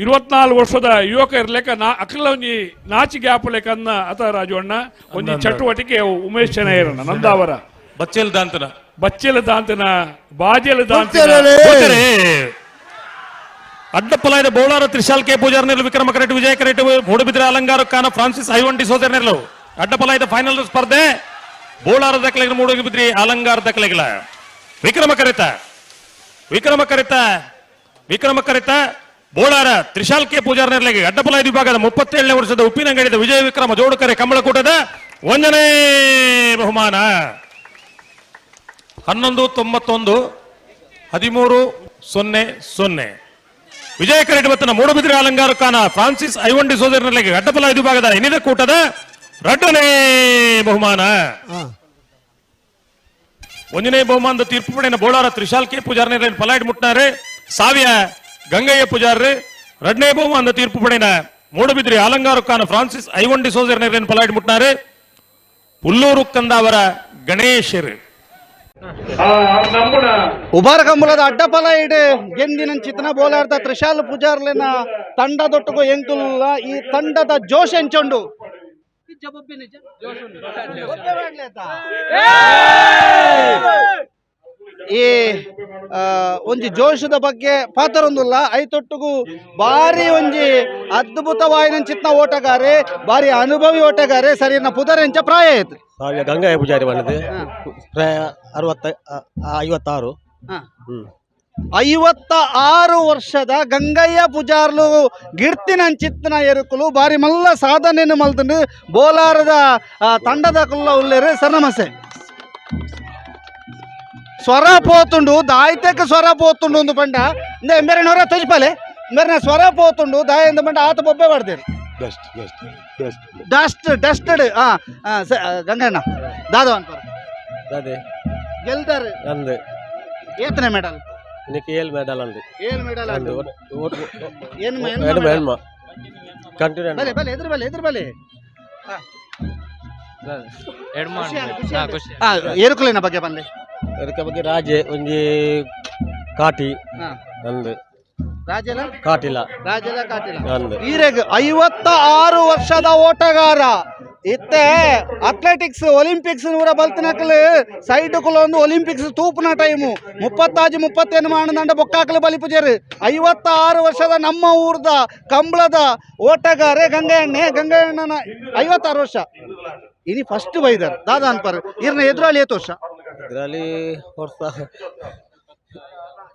24 ವರ್ಷದ ಯುವಕ ಇರ್ಲೆಕ್ಕ ನಾ ಅಕ್ಲ ಒಂಜಿ ನಾಚಿಗೆ ಆಪುಲೆಕನ್ನ ಅತ ರಾಜು ಅಣ್ಣ ಒಂಜಿ ಚಟುವಟಿಕೆ ಉಮೇಶ್ ಶೆಣೈರನ ನಂದಾವರ. ಬಚ್ಚೆಲ್ ದಾಂತನ. ಬಚ್ಚೆಲ ದಾಂತನ, ಬಾಜೆಲ ದಾಂತನ. ಹೋದರೆ ಅಡ್ಡಪ್ಪಲಾಯದ ಬೋಳಾರ ತ್ರಿಶಾಲ್ ಕೆ ಪೂಜಾರ್ ನೆರಳು, ವಿಕ್ರಮ ಕರೆಟ್, ವಿಜಯ ಕರೆಟ್, ಮೂಡುಬಿದ್ರೆ ಅಲಂಗಾರ ಕಾನ ಫ್ರಾನ್ಸಿಸ್ ಐವನ್ ಡಿಸೋಜರ್ ನೆರಳು. ಅಡ್ಡಪಲಾಯದ ಫೈನಲ್ ಸ್ಪರ್ಧೆ. ಬೋಳಾರ ದಕ್ಕಲೆಗಳ, ಮೂಡುಬಿದ್ರಿ ಅಲಂಗಾರ ದಕ್ಕಲೆಗಳ. ವಿಕ್ರಮ ಕರೆತ, ವಿಕ್ರಮ ಕರೆತ, ವಿಕ್ರಮ ಕರೆತ ಬೋಳಾರ ತ್ರಿಶಾಲ್ ಕೆ ಪೂಜಾರ್ ನೆರಳಿಗೆ ಅಡ್ಡಪಲಾಯದ ವಿಭಾಗದ 37ನೇ ವರ್ಷದ ಉಪ್ಪಿನಂಗಡಿದ ವಿಜಯ ವಿಕ್ರಮ ಜೋಡುಕರೆ ಕಂಬಳಕೂಟದ ಒಂದನೇ ಬಹುಮಾನ. 11.91, 13.00. ವಿಜಯ ಕರೆಟ್ ಬತ್ತನ ಮೂಡುಬಿದಿರೆ ಅಲಂಗಾರ ಖಾನ ಫ್ರಾನ್ಸಿಸ್ ಐವನ್ ಡಿಸೋಜರ್ನಲ್ಲಿ ಅಡ್ಡಪಲ ವಿಭಾಗದ ಇನಿದ ಕೂಟದ ಎರಡನೇ ಬಹುಮಾನ. ಒಂದನೇ ಬಹುಮಾನದ ತೀರ್ಪು ಪಡೆಯ ಬೋಳಾರ ತ್ರಿಶಾಲ್ ಕೆ ಪೂಜಾರ್ನ ಪಲಾಯ್ಡ್ ಮುಟ್ನಾರೆ ಸಾವಿಯ ಗಂಗಯ್ಯ ಪೂಜಾರ್ರು. ಎರಡನೇ ಬಹುಮಾನದ ತೀರ್ಪು ಪಡೆಯ ಮೂಡುಬಿದಿರೆ ಅಲಂಗಾರ ಖಾನ ಫ್ರಾನ್ಸಿಸ್ ಐವನ್ ಡಿಸೋಜರ್ ಪಲಾಯ್ಡ್ ಮುಟ್ನಾರೆ ಪುಲ್ಲೂರು ಕಂದಾವರ ಗಣೇಶರು. ನಂಬುನ. ಉಬಾರ್ ಕಂಬಳದ ಅಡ್ಡಪಲ ಇಡು ಗೆಂದಿನಂಚಿತನ ಬೋಲಾರ್ದ ತ್ರಿಶಾಲ್ ಪೂಜಾರ್ಲೆನ ತಂಡದೊಟ್ಟುಗು ಎಂಕುಲ್ಲ. ಈ ತಂಡದ ಜೋಶ್ ಎಂಚುಂಡು? ಈ ಒಂಜಿ ಜೋಶದ ಬಗ್ಗೆ ಪಾತರೊಂದುಲ್ಲ. ಐತೊಟ್ಟುಗು ಬಾರಿ ಒಂಜಿ ಅದ್ಭುತವಾಯಿನಂಚಿತ್ನ ಓಟಗಾರೆ, ಬಾರಿ ಅನುಭವಿ ಓಟಗಾರೆ. ಸರಿ, ಪುದರ್ ಎಂಚ, ಪ್ರಾಯ ಆಯ್ತು? ಸಾವಿರ ಗಂಗಯ್ಯ ಪೂಜಾರಿ ಬಂದದ್ದು. ಪ್ರಾಯ 60, 56. 56 ವರ್ಷದ ಗಂಗಯ್ಯ ಪೂಜಾರ್ಲು ಗಿರ್ತಿನಂಚಿತ್ನ ಎರುಕುಲು ಬಾರಿ ಮಲ್ಲ ಸಾಧನೆಯನ್ನು ಮಲ್ತಂಡು ಬೋಲಾರದ ತಂಡದ ಕುಲ್ಲ ಉಲ್ಲೇರು. ಸರ್, ನಮಸ್ತೆ. ಸ್ವರ ಪೋತುಂಡು, ದಾಯ್ತಕ್ಕೆ ಸ್ವರ ಪೋತುಂಡು ಒಂದು ಪಂಡ ಇಂದ ಎಂಬೇರೆ ನೂರ ತಜ್ಪಾಲೆ ಎಂಬೇರೆ ಸ್ವರ ಪೋತುಂಡು ದಾಯ ಪಂಡ ಆತ ಬೊಬ್ಬೆ ಮಾಡ್ತೇನೆ. Dust, dust, dust. Dust, dusted. Ganganna, ದಾದ ಅನ್ಪರ್? ಅದೇ. ಗೆಲ್ದಾರೆ? ಅಂದು. ಏತನೇ ಮೆಡಲ್? ಇನ್ನಕ್ಕೆ ಏಳು ಮೆಡಲ್ ಅಂದು. ಏಳು ಮೆಡಲ್. ಅಂದು. ಏನು? ಎಣ್ಮ, ಎಣ್ಮ ಕಂಟಿನ್ಯೂ. ಬಲೆ ಬಲೆ, ಎದುರು ಬಲೆ, ಎದುರು ಬಲೆ. ಖುಷಿ. ಏರುಕುಲಿನ ಬಗ್ಗೆ ಬನ್ನಿ. ಅದಕ್ಕೆ ಬಗ್ಗೆ ರಾಜೆ ಒಂಜಿ ಕಾಟಿ. ಅಂದು. ರಾಜೆಲ? ಕಾಟಿಲ. ರಾಜೆಲ ಕಾಟಿಲ. ಅಂದು. ಈರೆಗ್ 56 ವರ್ಷದ ಓಟಗಾರ. ಇತ್ತೆ ಅಥ್ಲೆಟಿಕ್ಸ್ ಒಲಿಂಪಿಕ್ಸ್ ನೂರ ಬಲ್ತಿನಕಲ್ ಸೈಡ್ ಒಂದು ಒಲಿಂಪಿಕ್ಸ್ ತೂಪುನ ಟೈಮು 36 38 ಮಾಡದಂಡ ಬೊಕ್ಕಾಕಲು ಬಲಿಪುಜೇರು. 56 ವರ್ಷದ ನಮ್ಮ ಊರ್ದ ಕಂಬಳದ ಓಟಗಾರೆ ಗಂಗಯ್ಯಣ್ಣೆ. ಗಂಗಯ್ಯಣ್ಣನ 56 ವರ್ಷ ಇನಿ ಫಸ್ಟ್ ಬೈದರ್. ದಾದಾ ಅನ್ಪರ್, ಇರ್ನ ಎದುರಾಳಿ ಏತು ವರ್ಷ? ಇದರಲ್ಲಿ ವರ್ಷ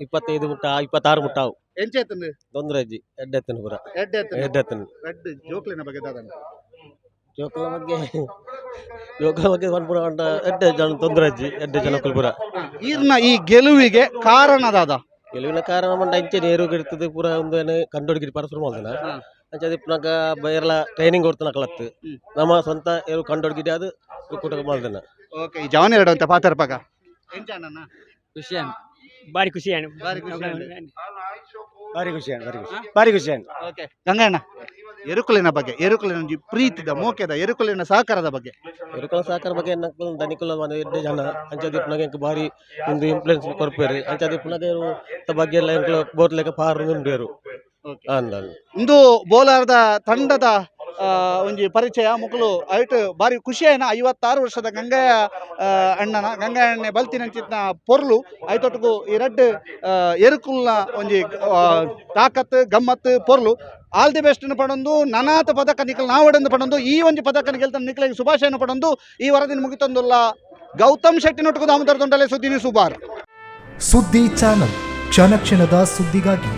25 ಮುಟ್ಟ, 26 ಮುಟ್ಟ ಅವು. ಎಂಚೈತಂದು? ತೊಂದರೆ ಅಜ್ಜಿ, ಎಡ್ಡೆತ್ತನ ಪೂರ. ಎಡ್ಡೆ. ಎಡ್ಡೆತ್ತನ. ರಡ್ಡ್ ಜೋಕ್ಲಿನ ಬಗ್ಗೆ ದಾದಾ? ಜೋಕುಲ ಬಗ್ಗೆ, ಜೋಕುಲ ಬಗ್ಗೆ ಪನ್ಪುನ ಪಂಡ ಎಡ್ಡೆ ಜನ, ತೊಂದರೆ ಅಜ್ಜಿ, ಎಡ್ಡೆ ಜನಕುಲು ಪೂರ. ಈರ್ನ ಈ ಗೆಲುವಿಗೆ ಕಾರಣ ದಾದಾ? ಗೆಲುವಿನ ಕಾರಣ ಪಂಡ ಇಂಚೆ ನೇರು ಗಿರ್ತದೆ ಪೂರ ಒಂದು ಏನು ಕಂಡೋಡ್ಗಿರಿ ಪರಸುರು ಮಲ್ದನ. ಅಂಚ ಇಪ್ಪನಾಗ ಬೇರೆಲ್ಲ ಟ್ರೈನಿಂಗ್ ಕೊಡ್ತಾನ ಕಲತ್ತು. ನಮ್ಮ ಸ್ವಂತ ಏರು ಕಂಡೋಡ್ಗಿರಿ ಅದು ಕೂಟ ಮಲ್ದನ. ಓಕೆ, ಈ ಜವನ್ ಎರಡು ಅಂತ ಪಾತರ್ಪಾಗ ಎಂಚ ಅಣ್ಣನ? ಖುಷಿ, ಬಾರಿ ಖುಷಿ. ಬಾರಿ ಖುಷಿ. ಭಾರಿ ಖುಷಿ, ಭಾರಿ ಖುಷಿ, ಭಾರಿ ಖುಷಿ. ಓಕೆ ಗಂಗಣ್ಣ, ಎರುಕುಲಿನ ಬಗ್ಗೆ, ಎರುಕುಲಿನ ಒಂಜಿ ಪ್ರೀತಿದ ಮೋಕೆದ ಎರುಕುಲಿನ ಸಹಕಾರದ ಬಗ್ಗೆ. ಎರುಕುಲ ಸಹಕಾರ ಬಗ್ಗೆ ನಕ್ಕಲು ದನಿಕುಲ ಮನೆ ಎಡ್ಡೆ ಜನ. ಅಂಚ ದಿಪ್ಪನಾಗ ಎಂಕ್ ಬಾರಿ ಒಂದು ಇನ್ಫ್ಲುಯೆನ್ಸ್ ಕೊರ್ಪೇರು. ಅಂಚ ದಿಪ್ಪನಾಗ ಬಗ್ಗೆ ಎಲ್ಲ ಎಂಕ್ಲ ಬೋರ್ಲೆಕ ಪಾರು ಉಂಡೇರು ಅಂದ. ಇಂದು ಬೋಲಾರದ ತಂಡದ ಒಂಜಿ ಪರಿಚಯ ಮುಕುಲು ಐಟ್ ಬಾರಿ ಖುಷಿಯಾಯ್ನ. 56 ವರ್ಷದ ಗಂಗಯ್ಯ ಅಣ್ಣನ, ಗಂಗಯ್ಯ ಅಣ್ಣೆ ಬಲ್ತಿನಂಚಿತ್ನ ಪೊರ್ಲು. ಐತೊಟ್ಟುಗು ಈ ರಡ್ಡ್ ಎರುಕುಲ್ನ ಒಂಜಿ ತಾಕತ್ ಗಮ್ಮತ್ ಪೊರ್ಲು. All the best ಪಡೊಂದು, ನನಾತ ಪದಕ ನಿಕಲ್ ನಾವಡೆಂದು ಪಡೊಂದು, ಈ ಒಂಜಿ ಪದಕ ಗೆಲ್ತ ನಿಕಲಿಗೆ ಶುಭಾಶಯನ ಪಡೊಂದು ಈ ವರದಿನ ಮುಗಿತೊಂದುಲ್ಲ. ಗೌತಮ್ ಶೆಟ್ಟಿ ನೊಟ್ಟುಗು ದಾಮೋದರ ದೊಂಡಲೆ, ಸುದ್ದಿ ನ್ಯೂಸ್, ಉಬಾರ್. ಸುದ್ದಿ ಚಾನಲ್, ಕ್ಷಣ ಕ್ಷಣದ ಸುದ್ದಿಗಾಗಿ.